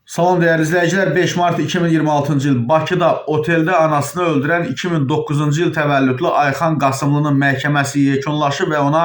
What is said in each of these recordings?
Salam dəyərli izləyicilər, 5 mart 2026-cı il Bakıda oteldə anasını öldürən 2009-cu il təvəllüdlü Ayxan Qasımlının məhkəməsi yekunlaşıb və ona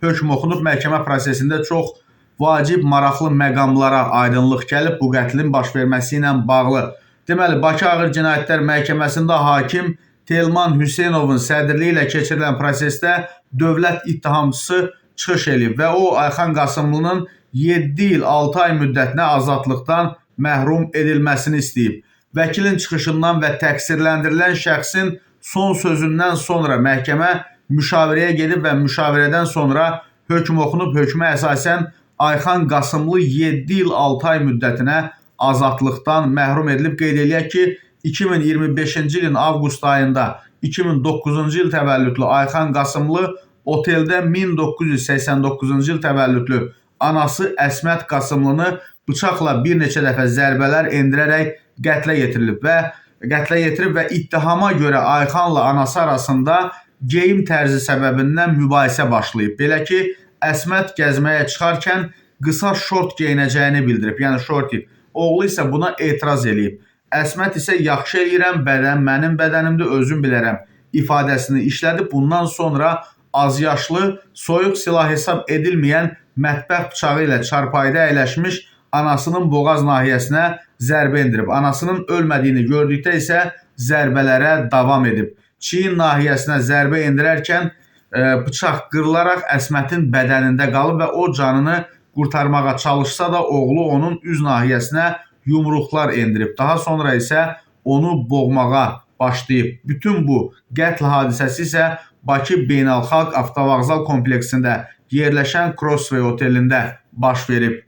hökm oxunub. Məhkəmə prosesində çox vacib, maraqlı məqamlara aydınlıq gəlib bu qətlin baş verməsi ilə bağlı. Deməli, Bakı Ağır Cinayətlər Məhkəməsində hakim Telman Hüseynovun sədrliyi ilə keçirilən prosesdə dövlət ittihamçısı çıxış eləyib və o Ayxan Qasımlının 7 il 6 ay müddətinə azadlıqdan məhrum edilməsini istəyib. Vəkilin çıxışından və təqsirləndirilən şəxsin son sözündən sonra məhkəmə müşavirəyə gedib və müşavirədən sonra hökm oxunub. Hökmə əsasən Ayxan Qasımlı 7 il 6 ay müddətinə azadlıqdan məhrum edilib. Qeyd eləyək ki, 2025-ci ilin avqust ayında 2009-cu il təvəllüdlü Ayxan Qasımlı oteldə 1989-cu il təvəllüdlü anası Əsmət Qasımlını bıçaqla bir neçə dəfə zərbələr endirərək qətlə yetirilib və ittihama görə Ayxanla anası arasında geyim tərzi səbəbindən mübahisə başlayıb. Belə ki, Əsmət gəzməyə çıxarkən qısa şort geyinəcəyini bildirib, yəni şortik. Oğlu isə buna etiraz eləyib. Əsmət isə yaxşı eləyirəm, bədən mənim bədənimdir, özüm bilərəm ifadəsini işlədib. Bundan sonra azyaşlı soyuq silah hesab edilməyən mətbəx bıçağı ilə çarpayıda əyləşmiş anasının boğaz nahiyəsinə zərbə endirib. Anasının ölmədiyini gördükdə isə zərbələrə davam edib. Çiyin nahiyəsinə zərbə endirərkən bıçaq qırılaraq Əsmətin bədənində qalıb və o canını qurtarmağa çalışsa da oğlu onun üz nahiyəsinə yumruqlar endirib. Daha sonra isə onu boğmağa başlayıb. Bütün bu qətl hadisəsi isə Bakı Beynəlxalq Avtovağzal kompleksində yerləşən Crossway otelində baş verib.